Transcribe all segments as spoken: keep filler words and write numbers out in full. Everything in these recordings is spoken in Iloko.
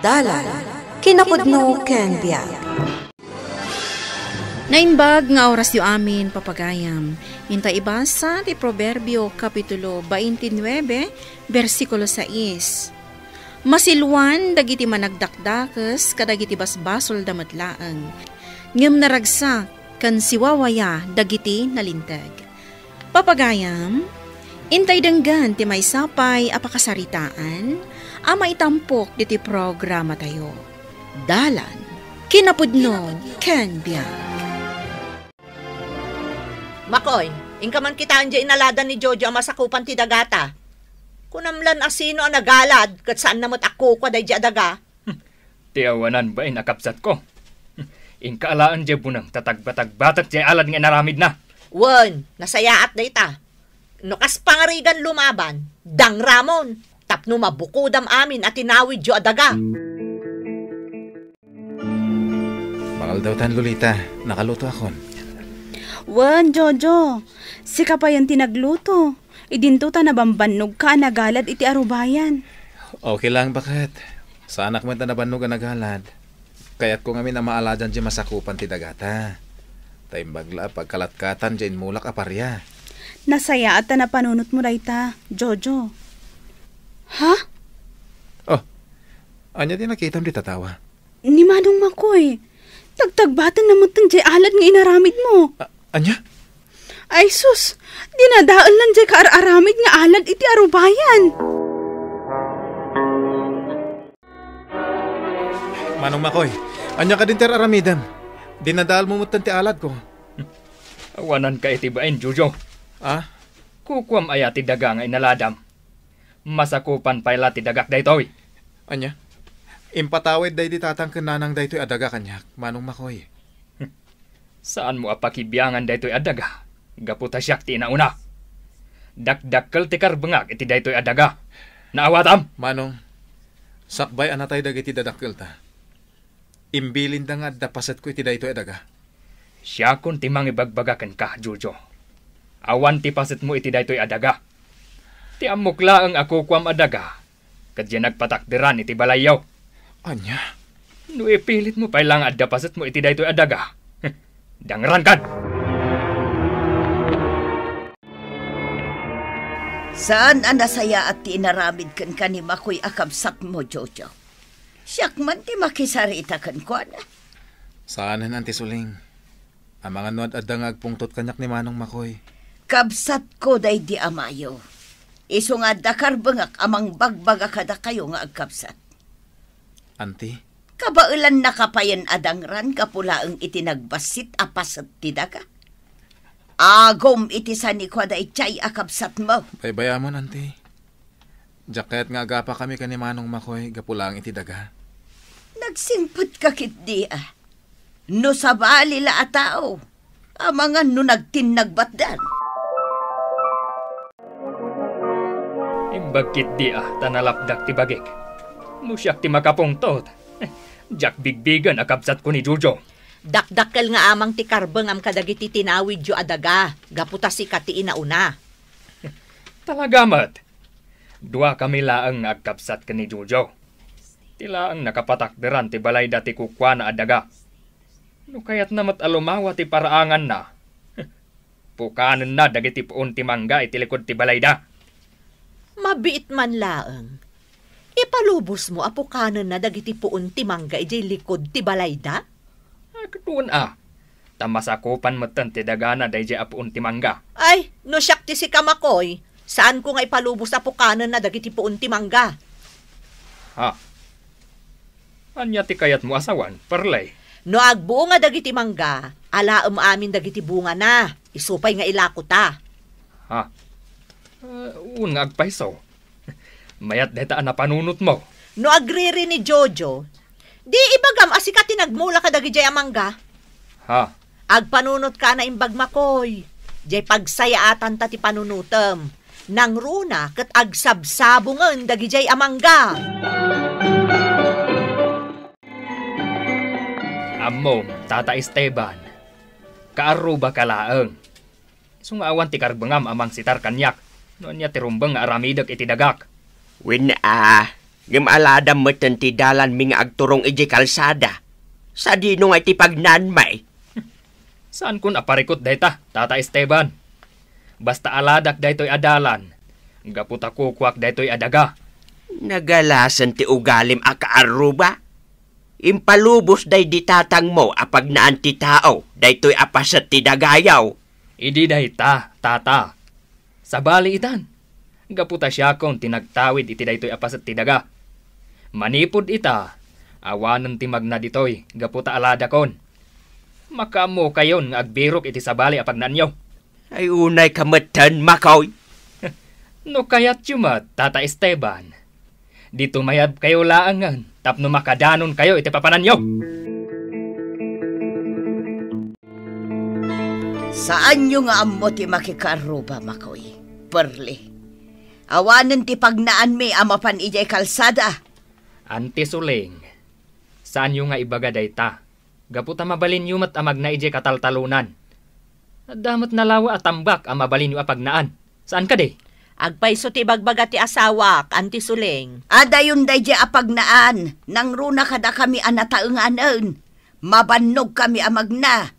Dalan, kinapudno ken biag. Naimbag nga orasyo amin, papagayam. Inta ibasa ti Proverbio, Kapitulo twenty-nine, bersikulo sais. Masiluan dagiti managdakdakes kadagiti basbasolda met laeng, ngem naragsak ken siwawaya dagiti nalinteg. Papagayam, intay denggen ti maysa pay a pakasaritaan a maitampok ditoy programatayo. Dalan, kinapudno, ken biag. Makoy, inka man kitaen diay inaladan ni Jojo a masakupan ti dagata. Kunam lan a sino a nagalad ket saanna met a kukua daydiay a daga. Ti awanan bain a kabsatko. Inka alaen diay buneng ta tagbatagbatek diay alad nga inaramidna. Wen, nasayaat dayta. No kas pangarigan lumaban, dangramon, tapno mabukodam amin a tinawidyo a daga. Maaldawtan, Lolita. Nakalutoakon. Wen, Jojo. Sika payen ti nagluto. Idinto ta nabambannogka a nagalad iti arubayan. Okay lang, baket. Saanak met a nabannog a nagalad. Kayatko ngamin a maaladan diay masakupan ti dagata. Ta imbag la a pagkalatkatan diay inmulak a paria. Nasayaat ta napanunotmo dayta, Jojo. Ha? Oh, ania ti nakitam dita tawa? Ni Manong Makoy, tagtagbatenna metten diay alad nga inaramidmo. A-, ania? Ay sus, dinadaelna diay kaar-aramid nga alad iti arubayan. Manong Makoy, ania kadin ti ar-aramidem? Dinadaelmo metten ti aladko. Awananka iti bain, Jojo. Ah? Kukuam aya ti daga nga inaladam? Masakupan pay la ti dagak daytoy. Ania? Impatawid daydi tatang ken nanang daytoy a daga kaniak, Manong Makoy. Saanmo a pakibiangan daytoy a daga, gapu ta siak ti inauna. Dakdakkel ti karbengak iti daytoy a daga. Naawatam? Manong, sakbay a natay dagiti dadakkelta. Imbilinda nga adda pasetko iti daytoy a daga. Siakon ti mangibagbaga kenka, Jojo. Awan ti pasetmo iti daytoy a daga. Ti ammok laeng a kukuam a daga, ket diay nagpatakderan iti balayyo. Ania? No ipilitmo pay la nga adda pasetmo iti daytoy a daga, dangrankan! Saan a nasayaat ti inaramid kenka ni Makoy a kabsatmo, Jojo. Siak man ti makisarita kenkuana. Saanen, Auntie Suling. Amangan no ad-adda nga agpungtot kaniak ni Manong Makoy. Kabsatko daydi amayo. Isu nga adda karbengak a mangbagbaga kadakayo nga agkabsat. Auntie? Kabaelannaka payen a dangran gapu laeng iti nagbassit a paset ti daga. Agum iti sanikua daydiay a kabsatmo. Baybayamon, Auntie. Diak kayat nga agapakami ken ni Manong Makoy gapu laeng iti daga. Nagsingpetka ketdi a. No sabali la a tao, amangan no nagtinnagbatdan. Imbag ketdi a ta nalapdak ti bagik. No siak ti makapungtot, diak bigbigen a kabsatko ni Jojo. Dakdakkel nga amang ti karbengam kadagiti tinawidyo a daga, gapu ta sika ti inauna. Talaga met. Duakami laeng nga agkabsat ken ni Jojo. Ti laeng nakapatakderan ti balayda ti kukuana a daga. No kayatna met a lumawa ti paraanganna, pukanenna dagiti puon ti mangga iti likod ti balayda. Mabiit man laeng. Ipalubosmo a pukanenna dagiti puon ti mangga idiay likod ti balayda? Agdun a. Ta masakupan metten ti dagana daydiay a puon ti mangga. Ay, no siak ti sika, Makoy, saanko nga ipalubos a pukanenna dagiti puon ti mangga. Ha? Ania ti kayatmo a sawen, Perley? No agbunga dagiti mangga, alaem amin dagiti bungana. Isu pay nga ilakota. Ha? Ah, un nga agpayso. Mayat dayta a napanunotmo. No agriri ni Jojo, di ibagam a sika ti nagmula kadagidiay a mangga. Ha? Agpanunotka a naimbag, Makoy. Diay pagsayaatanta ti panunotem. Nangruna ket agsabsabongen dagidiay a mangga. Ammom, Tata Esteban, kaarrubaka laeng. Isu nga awan ti karbengam a mangsitar kaniak no ania ti rumbeng nga aramidek iti dagak. Wen a, Ngem aladam metten ti dalanmi nga agturong idiay kalsada. Sadino nga iti pagnaanmi? Saankon a parikut dayta, Tata Esteban. Basta aladak daytoy a dalan, gapu ta kukuak daytoy a daga. Nagalasen ti ugalim a kaarruba. Impalubos daydi tatangmo a pagnaan ti tao daytoy a paset ti dagayo. Idi dayta, Tata. Sabali itan, gapu ta siakon ti nagtawid iti daytoy a paset ti daga. Manipud ita, awanen ti magna ditoy gapu ta aladakon. Makaammokayon nga agbirok iti sabali a pagnaanyo. Ay, unayka metten, Makoy. No kayatyo met, Tata Esteban, di tumayabkayo laengen tapno makadanonkayo iti papananyo. Saanyo nga ammo ti makikaarruba, Makoy, Perli. Awanen ti pagnaanmi a mapan idiay kalsada. Anti Suling, saanyo nga ibaga dayta, gapu ta mabalinyo met a magna idiay kataltalonan. Adda met nalawa a tambak a mabalinyo a pagnaan. Saan kadi? Agpayso ti ibagbaga ti asawak, Anti Suling. Adayon daydiay a pagnaan, nangruna kadakami a nataenganen. Mabannogkami a magna.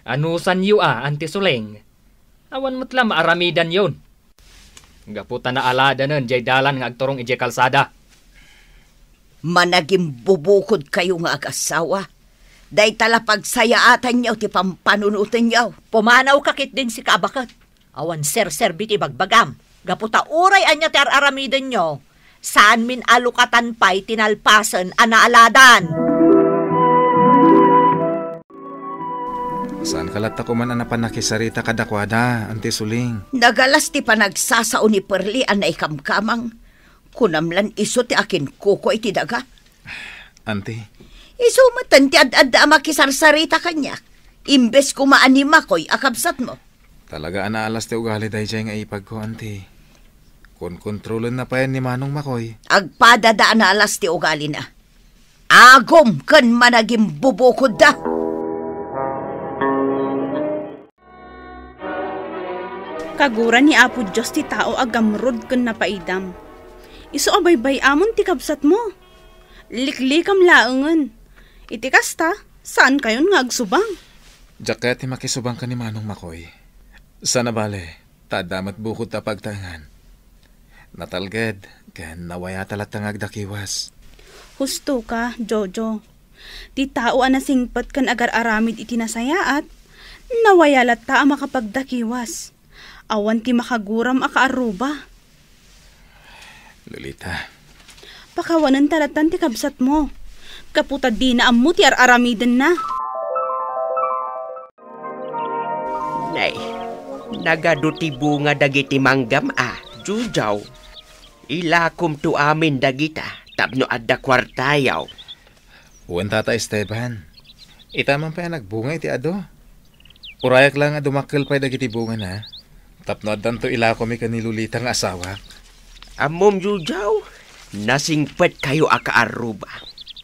Anusanyo a, Anti Suling? Awan met la maaramidanyon. Gapu ta naaladanen diay dalan nga agturong idiay kalsada. Managimbubukodkayo nga agasawa. Dayta la pagsayaatanyo ti pampanunotenyo. Pumanawka ketdin sika a baket. Awan serserbi ti bagbagam. Gapu ta uray ania ti ar-aramidenyo, saanmin a lukatan pay ti nalpasen a naaladan. Saanka latta koman a napan nakisarita kadakuada, Anti Suling. Nagalas ti panagsasao ni Perli a naikamkamang. Kunam lan isu ti akinkuko iti daga. Anti. Isu metten ti ad-adda a makisarsarita kaniak. Imbes koma a ni Makoy a kabsatmo. Talaga a naalas ti ugali daydiay nga ipagko, Anti. Konkontrolenna payen ni Manong Makoy. Agpadada a naalas ti ugalina. Agum ken managimbubukodda. Kagura ni Apo Dios ti tao a gamrud ken napaidam. Isu a baybay-amon ti kabsatmo. Liklikam laengen. Iti kasta, saankayon nga agsubang. Diak kayat ti makisubang ken ni Manong Makoy. Sana bale, ta adda met bukod ta pagtaengan. Natalged, ken nawayata latta nga agdakiwas. Husto ka, Jojo. Ti tao a nasingpet ken agar-aramid iti nasayaat, nawaya latta a makapagdakiwas. Awan ti makaguram a kaarruba. Lolita. Pakawanenta lattan ti kabsatmo. Gapu ta dina ammo ti ar-aramidenna. Nay, nagadu ti bunga dagiti manggam a, Jojo. Ilakomto amin dagita tapno adda kuartayo. Wen, Tata Esteban. Ita man pay a nagbunga iti adu. Urayak la nga dumakkel pay dagiti bungana, tapno addanto ilakomi ken ni Lolita nga asawak. Ammom, Jojo, nasingpetkayo a kaarruba.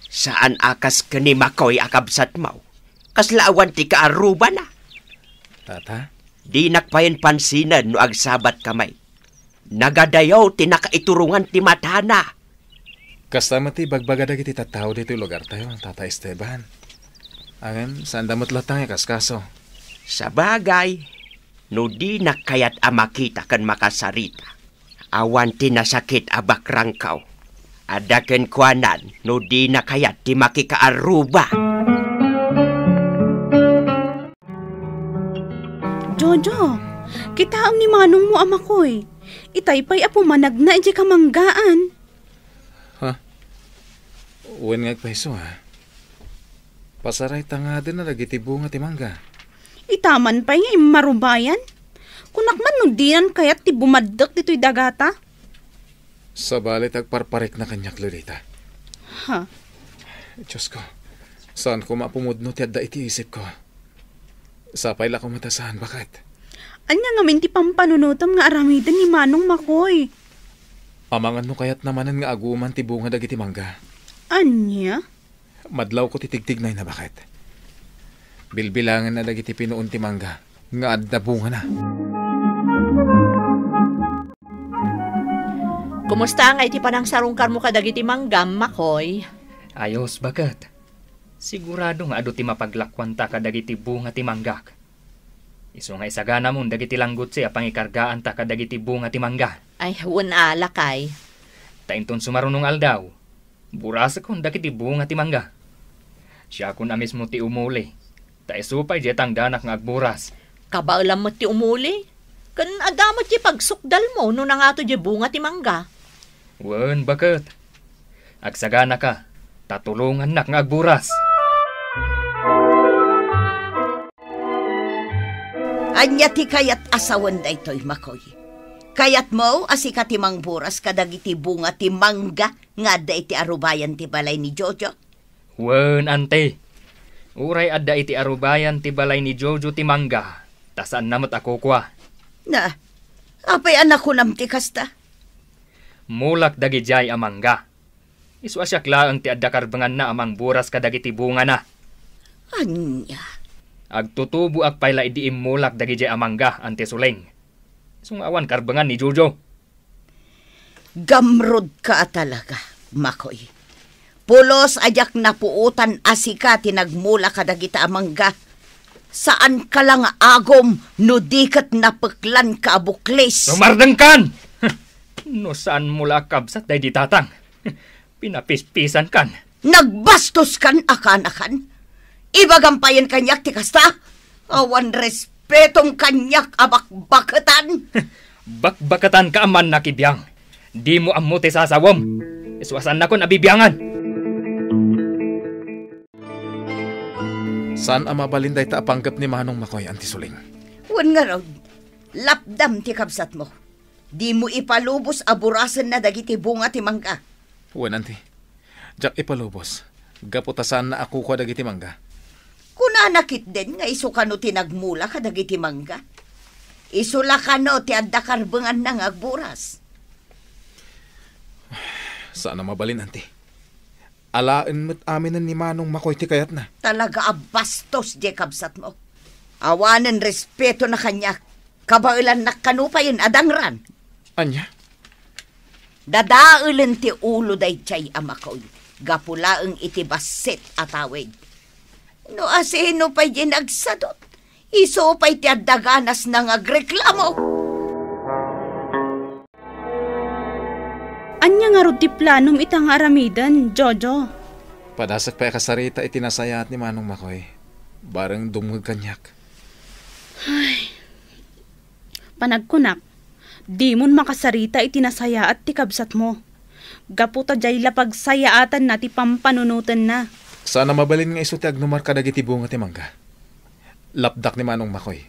Saan a kas ken ni Makoy a kabsatmo. Kasla awan ti kaarrubana. Tata? Dinak payen pansinen no agsabatkami. Nagadayaw ti nakaiturongan ti matana. Kasta met ti ibagbaga dagiti tattao ditoy lugartayo, Tata Esteban. Ngem, saanda met latta nga ikaskaso. Sabagay, no dinak kayat a makita ken makasarita, awan ti nasakit a bakrangko. Adda kenkuanan no dina kayat ti makikaarruba. Jojo, kitaem ni manongmo a Makoy. Itay pay a pumanagna idiay kamanggaan. Ha? Wen nga agpayso, ha? Pasaray ta ngaden a dagiti bunga ti mangga. Ita man pay nga immarubayan. Kunak man no dinan kayat ti bumaddek ditoy dagata. Sabali ti agparparikna kaniak, Lolita. Ha? Diosko, saan koma a pumudno ti adda iti isipko. Sapay la koma ta saan, baket. Ania ngamin ti pampanunotem nga aramiden ni Manong Makoy? Amangan no kayatna manen nga aguman ti bunga dagiti mangga. Ania? Madlawko ti tigtignayna, baket. Bilbilangenna dagiti pinuon ti mangga nga adda bungana. Kumusta ngay ti panangsarungkarmo kadagiti manggam, Makoy? Ayos, baket. Sigurado nga adu ti mapaglakuanta kadagiti bunga ti manggak. Isu nga isaganamon dagiti langgutsi a pangikargaanta kadagiti bunga ti mangga. Ay, wen a, lakay. Ta inton sumaruno nga aldaw, burasekon dagiti bunga ti mangga. Siakon a mismo ti umuli, ta isu pay diay tangdanak nga agburas. Kabaelam met ti umuli, ken adda met ti pagsukdalmo no nangato diay bunga ti mangga. Wen, baket. Agsaganaka, ta tulongannak nga agburas. Ania ti kayat a sawen daytoy, Makoy? Kayatmo a sika ti mangburas kadagiti bunga ti mangga nga adda iti arubayan ti balay ni Jojo? Wen, anti. Uray adda iti arubayan ti balay ni Jojo ti mangga, ta saanna met a kukua. Na, apay a nakunam ti kasta? Mulak dagidiay a mangga. Isu a siak laeng ti adda karbenganna a mangburas kadagiti bungana. Ania? Agtutuboak pay la idi immulak dagidiay a mangga, Anti Suling. Isu nga awan karbengan ni Jojo. Gamrodka a talaga, Makoy. Pulos a diak napuotan a sika ti nagmula kadagita a mangga. Saanka la nga agum no di ket napeklanka a buklis. Sumardengkan! No saanmo la a kabsat daydi tatang, pinapispisankan. Nagbastoskan a kanakan? Ibagam payen kaniak ti kasta? Awan respetong kaniak a bakbaketan. Bakbaketanka a mannakibiang. Dimo ammo ti sasawem. Isu a saannakon a bibiangan. Saan a mabalin dayta a panggep ni Manong Makoy, Anti Suling. Wen ngarud, lapdam ti kabsatmo. Dimo ipalubos a burasenna dagiti bunga ti mangga. Wen, Anti. Diak ipalubos, gapu ta saanna a kukua dagiti mangga. Kunana ketdin nga isu kano ti nagmula kadagiti mangga. Isu la kano ti adda karbenganna nga agburas. Saan a mabalin, Anti. Alaen met aminen ni Manong Makoy ti kayatna. Talaga a bastos diay kabsatmo. Awanen respetona kaniak. Kabaelannak kano payen a dangran. Ania? Dadaelen ti ulo daydiay a Makoy gapu laeng iti bassit a tawid. No asino pay diay nagsadut, isu pay ti adda ganasna nga agreklamo. Ania ngarud ti planom ita nga aramiden, Jojo? Padasek pay a kasarita iti nasayaat ni Manong Makoy. Bareng dumngeg kaniak. Ay. Panagkunak, dimon makasarita iti nasayaat ti kabsatmo. Gapu ta diay la pagsayaatanna ti pampanunotenna. Saan a mabalin nga isu ti agnumar kadagiti bunga ti mangga. Lapdak ni Manong Makoy.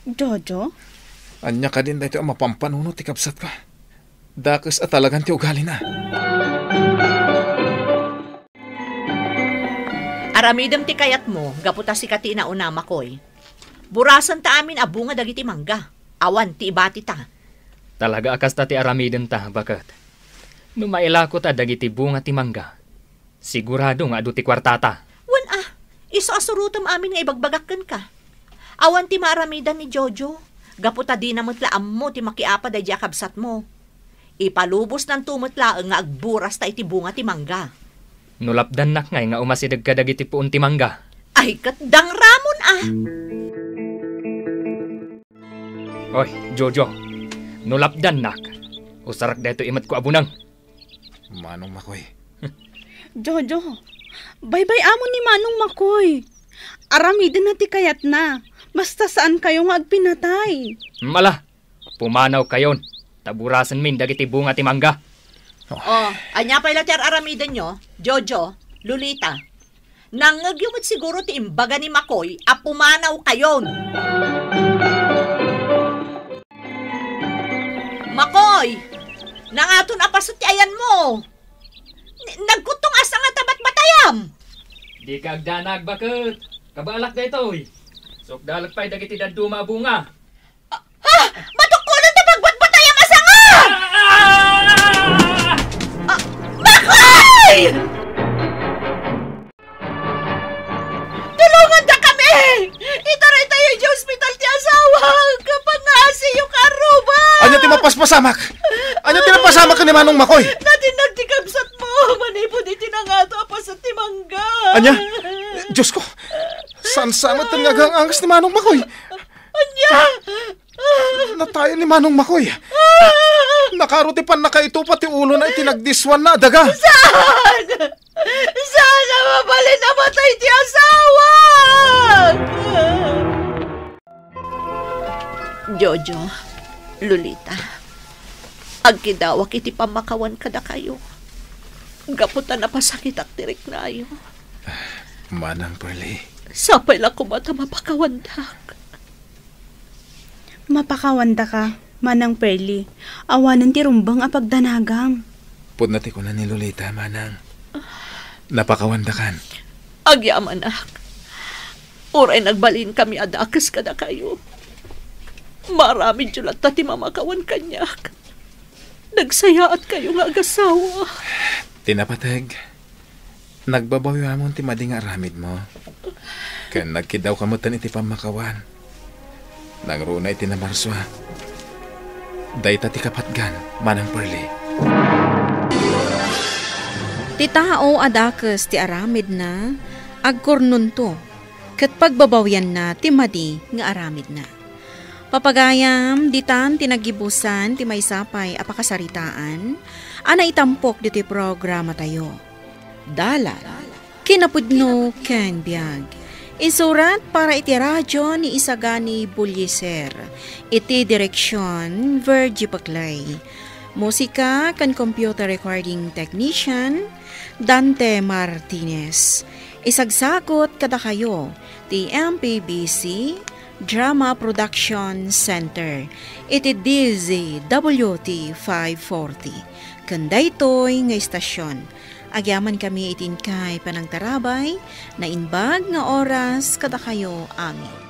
Jojo? Ania kadin daytoy a mapampanunot ti kabsatko? Dakes a talagan ti ugalina. Aramidem ti kayatmo, gapu ta sika ti inauna, Makoy. Burasenta amin a bunga dagiti mangga. Awan ti ibatita. Talaga a kasta ti aramidenta, baket. No mailakota dagiti bunga ti mangga, sigurado nga adu ti kuartata. Wen a, isu a surotem amin nga ibagbagak kenka. Awan ti maaramidan ni Jojo, gapu ta dina met la ammo ti makiapa daydiay a kabsatmo. Ipalubosnanto met laeng nga agburasta iti bunga ti mangga. No lapdannak ngay nga umasideg kadagiti puon ti mangga. Ay, ket dangramon a! Oy, Jojo, no lapdannak, usarek daytoy imetko a buneng. Manong Makoy. Jojo, baybay-amon ni Manong Makoy. Aramidenna ti kayatna. Basta saan kayo nga agpinatay. Mala, pumanaw kayon, ta burasenmin dagiti bunga ti mangga. Oh, ania pay la ti ar-aramidenyo, Jojo, Lolita? Nangngegyo met siguro ti imbaga ni Makoy a pumanaw kayon. Makoy! Nangaton a paset ti ayanmo! Ni-, nagkuttong asa nga tabatbatayam! Dika agdanag, baket! Kabaelak daytoy! Sukdalek pay dagiti dadduma a bunga! Ah! Matukkolen ta pagbatbatayam a sanga! Ah! Ah! Makoy! Tulongandakami! Itaraytayo idiay ospital ti asawak! Pangngasiyo, karuba! Ania ti mapaspasamak? Ania ti napasamak? Manong Makoy! Natinnag ti kabsatmo manipud iti nangato a paset ti mangga. Ania? Diosko, saan sa met nga agang-angas ni Manong Makoy? Ania? Natayen ni Manong Makoy. Nakaro ti pannakaitupa ti ulona iti nagdissuanna a daga. Saan? Saan a mabalin a matay ti asawak? Jojo, Lolita, agkidawak iti pammakawan kadakayo. Gapu ta napasakitak ti riknayo. Manang Pearly. Sapay la koma ta mapakawandak. Mapakawandaka, Manang Pearly. Awanen ti rumbeng a pagdanagam. Pudno ti kuna ni Lolita, Manang. Napakawandakan. Agyamanak. Uray nagbalinkami a dakes kadakayo, maaramidyo latta ti mamakawan kaniak. Nagsayaatkayo nga agasawa. Ti napateg, nagbabawiamon ti madi nga aramidmo. Ken nagkiddawka metten iti pammakawan. Nangruna iti namarsua. Dayta ti kapatgan, Manang Pearly. Ti tao a dakes ti aramidna, agkurnonto, ket pagbabawianna ti madi nga aramidna. Papagayam, ditan ti naggibusan ti maysa pay a pakasaritaan a naitampok ditoy programatayo. Dalan, kinapudno ken biag. Insurat para iti radio ni Isagani Bulliser. Iti direksyon, Virgie Paclay. Musika ken computer recording technician, Dante Martinez. Isagsagut kadakayo ti M P B C Drama Production Center iti D Z W T five forty. Ken daytoy nga istasyon, agyamankami iti inkay panangtarabay, naimbag nga oras kadakayo amin.